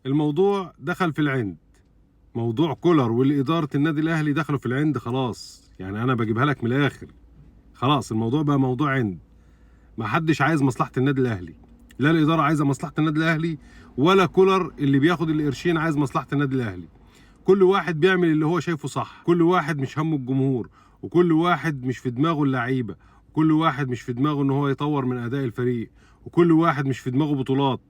الموضوع دخل في العند، موضوع كولر والإدارة النادي الأهلي دخلوا في العند خلاص. يعني أنا بجيبها لك من الآخر، خلاص الموضوع بقى موضوع عند. ما حدش عايز مصلحة النادي الأهلي، لا الإدارة عايزة مصلحة النادي الأهلي ولا كولر اللي بياخد القرشين عايز مصلحة النادي الأهلي. كل واحد بيعمل اللي هو شايفه صح، كل واحد مش همه الجمهور، وكل واحد مش في دماغه اللعيبة، وكل واحد مش في دماغه ان هو يطور من أداء الفريق، وكل واحد مش في دماغه بطولات.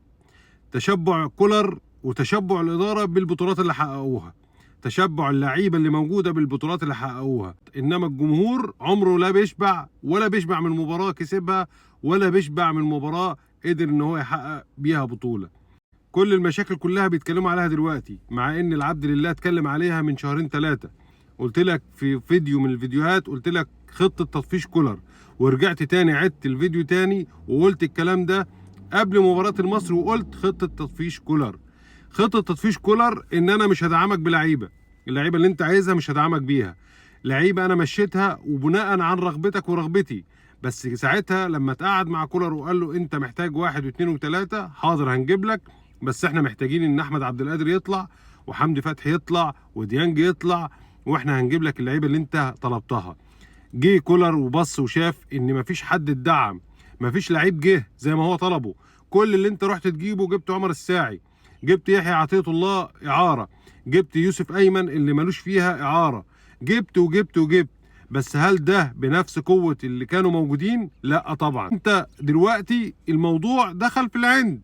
تشبع كولر وتشبع الإدارة بالبطولات اللي حققوها، تشبع اللعيبة اللي موجودة بالبطولات اللي حققوها، إنما الجمهور عمره لا بيشبع، ولا بيشبع من مباراة كسبها، ولا بيشبع من مباراة قدر إن هو يحقق بيها بطولة. كل المشاكل كلها بيتكلموا عليها دلوقتي، مع إن العبد لله اتكلم عليها من شهرين ثلاثة. قلت لك في فيديو من الفيديوهات، قلت لك خطة تطفيش كولر، ورجعت تاني عدت الفيديو تاني وقلت الكلام ده قبل مباراة المصري، وقلت خطة تطفيش كولر. خطة تطفيش كولر إن أنا مش هدعمك بلعيبة، اللعيبة اللي أنت عايزها مش هدعمك بيها، لعيبة أنا مشيتها وبناء عن رغبتك ورغبتي. بس ساعتها لما اتقعد مع كولر وقال له أنت محتاج 1 و2 و3، حاضر هنجيب لك، بس احنا محتاجين إن أحمد عبد القادر يطلع، وحمدي فتحي يطلع، وديانج يطلع، واحنا هنجيب لك اللعيبة اللي أنت طلبتها. جه كولر وبص وشاف إن مفيش حد اتدعم، مفيش لعيب جه زي ما هو طلبه. كل اللي أنت رحت تجيبه، جبت عمر الساعي، جبت يحيى عطية الله إعارة، جبت يوسف أيمن اللي ملوش فيها إعارة، جبت وجبت وجبت. بس هل ده بنفس قوة اللي كانوا موجودين؟ لا طبعا. انت دلوقتي الموضوع دخل في العند.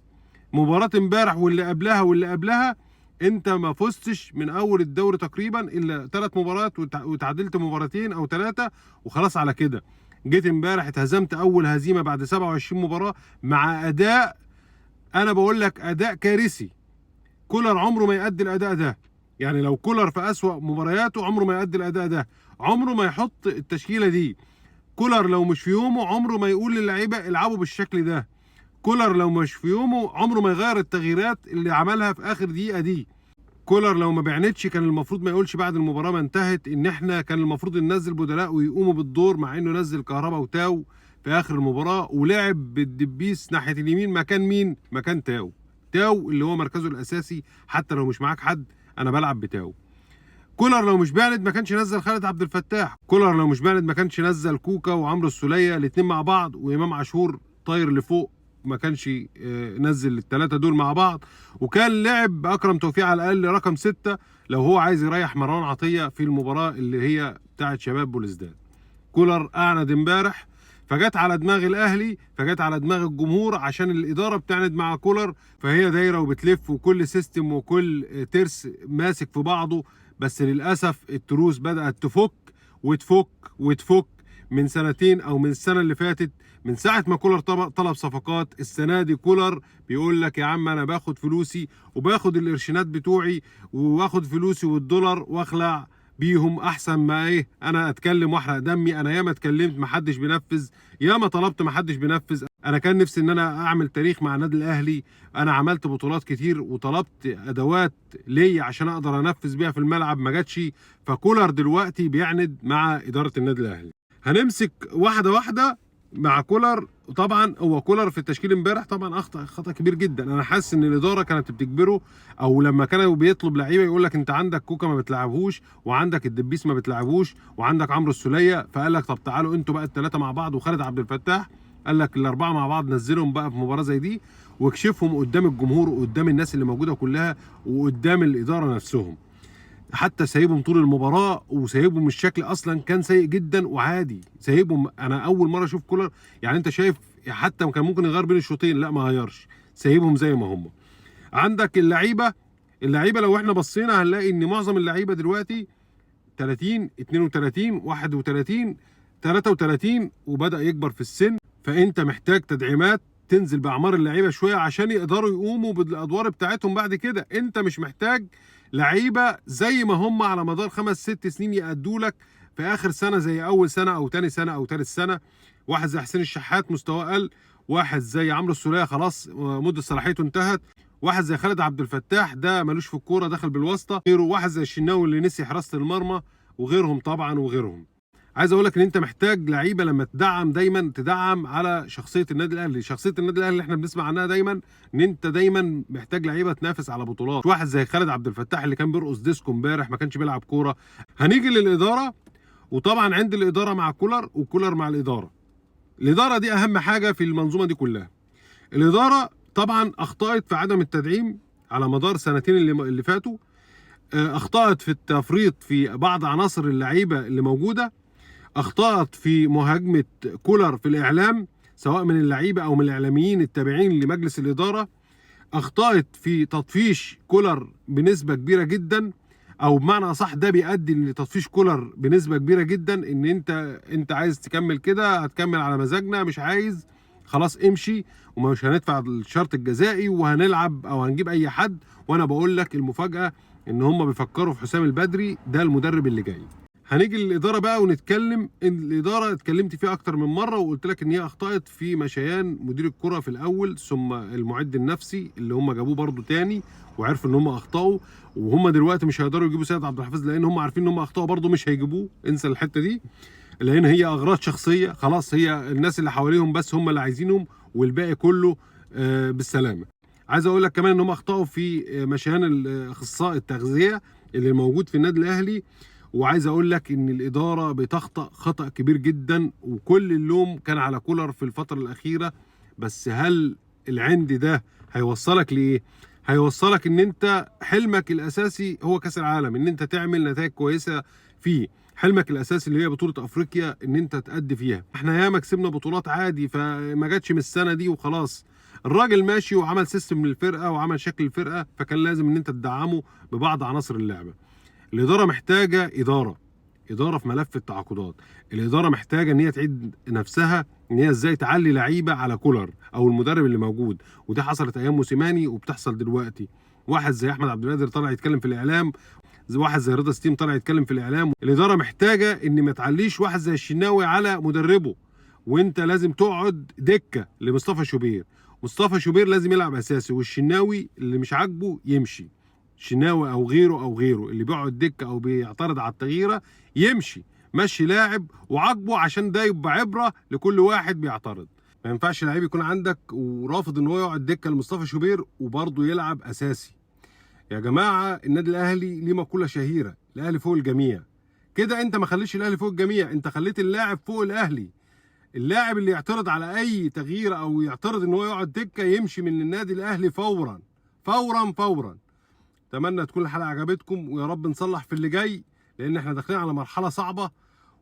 مباراة امبارح واللي قبلها واللي قبلها انت ما فزتش من اول الدوري تقريبا الا 3 مباريات، وتعادلت مباراتين او 3 وخلاص على كده. جيت امبارح اتهزمت اول هزيمة بعد 27 مباراة مع اداء، انا بقول لك اداء كارثي. كولر عمره ما يأدي الاداء ده. يعني لو كولر في أسوأ مبارياته عمره ما يأدي الأداء ده، عمره ما يحط التشكيلة دي. كولر لو مش في يومه عمره ما يقول للعيبة العبوا بالشكل ده. كولر لو مش في يومه عمره ما يغير التغييرات اللي عملها في آخر دقيقة دي. كولر لو ما بعنتش كان المفروض ما يقولش بعد المباراة ما انتهت إن إحنا كان المفروض ننزل بدلاء ويقوموا بالدور، مع إنه نزل كهربا وتاو في آخر المباراة ولعب بالدبيس ناحية اليمين مكان مين؟ مكان تاو. تاو اللي هو مركزه الأساسي، حتى لو مش معاك حد أنا بلعب بتاو. كولر لو مش بعند ما كانش نزل خالد عبد الفتاح. كولر لو مش بعند ما كانش نزل كوكا وعمرو السولية الاتنين مع بعض، وإمام عاشور طاير لفوق ما كانش نزل الثلاثة دول مع بعض، وكان لعب بأكرم توفيق على الأقل رقم 6 لو هو عايز يريح مروان عطية في المباراة اللي هي بتاعت شباب بوليسداد. كولر أعند امبارح، فجت على دماغ الأهلي، فجت على دماغ الجمهور، عشان الإدارة بتعند مع كولر، فهي دايرة وبتلف، وكل system وكل ترس ماسك في بعضه. بس للأسف التروس بدأت تفك وتفك وتفك من سنتين أو من السنة اللي فاتت، من ساعة ما كولر طلب صفقات. السنة دي كولر بيقول لك يا عم أنا باخد فلوسي وباخد القرشينات بتوعي وواخد فلوسي والدولار واخلع بيهم، أحسن ما إيه أنا أتكلم وأحرق دمي. أنا ياما اتكلمت محدش بينفذ، ياما طلبت محدش بينفذ. أنا كان نفسي إن أنا أعمل تاريخ مع النادي الأهلي، أنا عملت بطولات كتير وطلبت أدوات ليا عشان أقدر أنفذ بيها في الملعب، ما جاتش. فكولر دلوقتي بيعند مع إدارة النادي الأهلي. هنمسك واحدة واحدة مع كولر. طبعا هو كولر في التشكيل امبارح طبعا اخطا خطا كبير جدا. انا حاسس ان الادارة كانت بتجبره، او لما كانوا بيطلب لعيبة يقول لك انت عندك كوكا ما بتلعبهوش، وعندك الدبيس ما بتلعبوش، وعندك عمرو السوليه، فقال لك طب تعالوا انتوا بقى الثلاثة مع بعض، وخالد عبد الفتاح قال لك الاربعة مع بعض، نزلهم بقى في مباراة زي دي واكشفهم قدام الجمهور وقدام الناس اللي موجودة كلها وقدام الادارة نفسهم. حتى سايبهم طول المباراة وسايبهم الشكل اصلا كان سيء جدا وعادي سايبهم. انا اول مرة اشوف كولر، يعني انت شايف حتى كان ممكن يغير بين الشوطين، لا ما غيرش، سايبهم زي ما هم. عندك اللعيبة لو احنا بصينا هنلاقي ان معظم اللعيبة دلوقتي 30 32 31 33 وبدا يكبر في السن، فانت محتاج تدعيمات تنزل باعمار اللعيبة شوية عشان يقدروا يقوموا بالادوار بتاعتهم بعد كده. انت مش محتاج لعيبة زي ما هم على مدار 5 6 سنين يأدوا لك في اخر سنة زي اول سنة او تاني سنة او تالت سنة. واحد زي حسين الشحات مستواه قل، واحد زي عمرو السوليه خلاص مده صلاحيته انتهت، واحد زي خالد عبد الفتاح ده ملوش في الكورة دخل بالواسطة، غيره واحد زي الشناوي اللي نسي حراسة المرمى، وغيرهم طبعا وغيرهم. عايز اقول لك ان انت محتاج لعيبة لما تدعم دايما تدعم على شخصية النادي الاهلي. شخصية النادي الاهلي اللي احنا بنسمع عنها دايما، ان انت دايما محتاج لعيبة تنافس على بطولات. واحد زي خالد عبد الفتاح اللي كان بيرقص ديسكو امبارح ما كانش بيلعب كورة. هنيجي للادارة، وطبعا عند الادارة مع كولر وكولر مع الادارة. الادارة دي اهم حاجة في المنظومة دي كلها. الادارة طبعا اخطات في عدم التدعيم على مدار سنتين اللي فاتوا، اخطات في التفريط في بعض عناصر اللعيبة اللي موجودة، اخطات في مهاجمه كولر في الاعلام سواء من اللعيبة او من الاعلاميين التابعين لمجلس الادارة، اخطات في تطفيش كولر بنسبة كبيرة جدا، او بمعنى اصح ده بيؤدي لتطفيش كولر بنسبة كبيرة جدا، ان انت عايز تكمل كده هتكمل على مزاجنا، مش عايز خلاص امشي، ومش هندفع الشرط الجزائي وهنلعب او هنجيب اي حد. وانا بقول لك المفاجاة ان هم بيفكروا في حسام البدري، ده المدرب اللي جاي. هنيجي للادارة بقى ونتكلم. الادارة اتكلمت فيها اكتر من مرة وقلت لك ان هي اخطات في مشيان مدير الكره في الاول، ثم المعد النفسي اللي هم جابوه برده تاني وعرفوا ان هم اخطاوا، وهم دلوقتي مش هيقدروا يجيبوا سيد عبد الحفيظ لان هم عارفين ان هم اخطاوا برده مش هيجيبوه، انسى الحتة دي، لان هي اغراض شخصية خلاص، هي الناس اللي حواليهم بس هم اللي عايزينهم والباقي كله بالسلامة. عايز اقول لك كمان ان هم اخطاوا في مشيان اخصائي التغذية اللي موجود في النادي الاهلي. وعايز اقول لك ان الادارة بتخطأ خطأ كبير جدا، وكل اللوم كان على كولر في الفترة الاخيرة. بس هل العند ده هيوصلك لايه؟ هيوصلك ان انت حلمك الاساسي هو كاس العالم، ان انت تعمل نتائج كويسة فيه، حلمك الاساسي اللي هي بطوله افريقيا ان انت تأدي فيها. احنا ياما كسبنا بطولات عادي، فما جاتش من السنة دي وخلاص. الراجل ماشي وعمل system للفرقة وعمل شكل الفرقة، فكان لازم ان انت تدعمه ببعض عناصر اللعبة. الادارة محتاجه ادارة في ملف التعاقدات. الادارة محتاجه ان هي تعيد نفسها، ان هي ازاي تعلي لعيبة على كولر او المدرب اللي موجود، ودي حصلت ايام موسيماني وبتحصل دلوقتي. واحد زي احمد عبد القادر طلع يتكلم في الاعلام، واحد زي رضا ستيم طلع يتكلم في الاعلام. الادارة محتاجه ان ما تعليش واحد زي الشناوي على مدربه، وانت لازم تقعد دكه لمصطفى شوبير. مصطفى شوبير لازم يلعب اساسي، والشناوي اللي مش عاجبه يمشي، شناوي او غيره او غيره اللي بيقعد دكه او بيعترض على التغييره يمشي. مشي لاعب وعاقبه عشان ده يبقى عبره لكل واحد بيعترض. ما ينفعش لعيب يكون عندك ورافض ان هو يقعد دكه لمصطفى شوبير وبرضه يلعب اساسي. يا جماعة النادي الاهلي ليه مقولة شهيرة، الاهلي فوق الجميع. كده انت ما خليتش الاهلي فوق الجميع، انت خليت اللاعب فوق الاهلي. اللاعب اللي يعترض على اي تغيير او يعترض ان هو يقعد دكه يمشي من النادي الاهلي فورا فورا فورا. اتمنى تكون الحلقة عجبتكم، ويا رب نصلح في اللي جاي، لان احنا داخلين على مرحلة صعبة.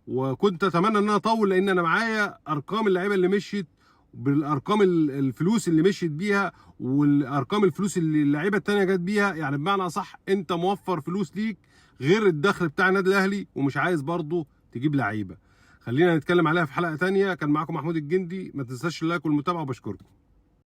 وكنت اتمنى ان انا اطول، لان انا معايا ارقام اللعيبة اللي مشيت، بالارقام الفلوس اللي مشيت بيها، والارقام الفلوس اللي اللعيبة الثانية جت بيها. يعني بمعنى اصح انت موفر فلوس ليك غير الدخل بتاع النادي الاهلي، ومش عايز برضه تجيب لعيبة. خلينا نتكلم عليها في حلقة ثانية. كان معاكم محمود الجندي، ما تنساش ال like والمتابعة، وبشكركم.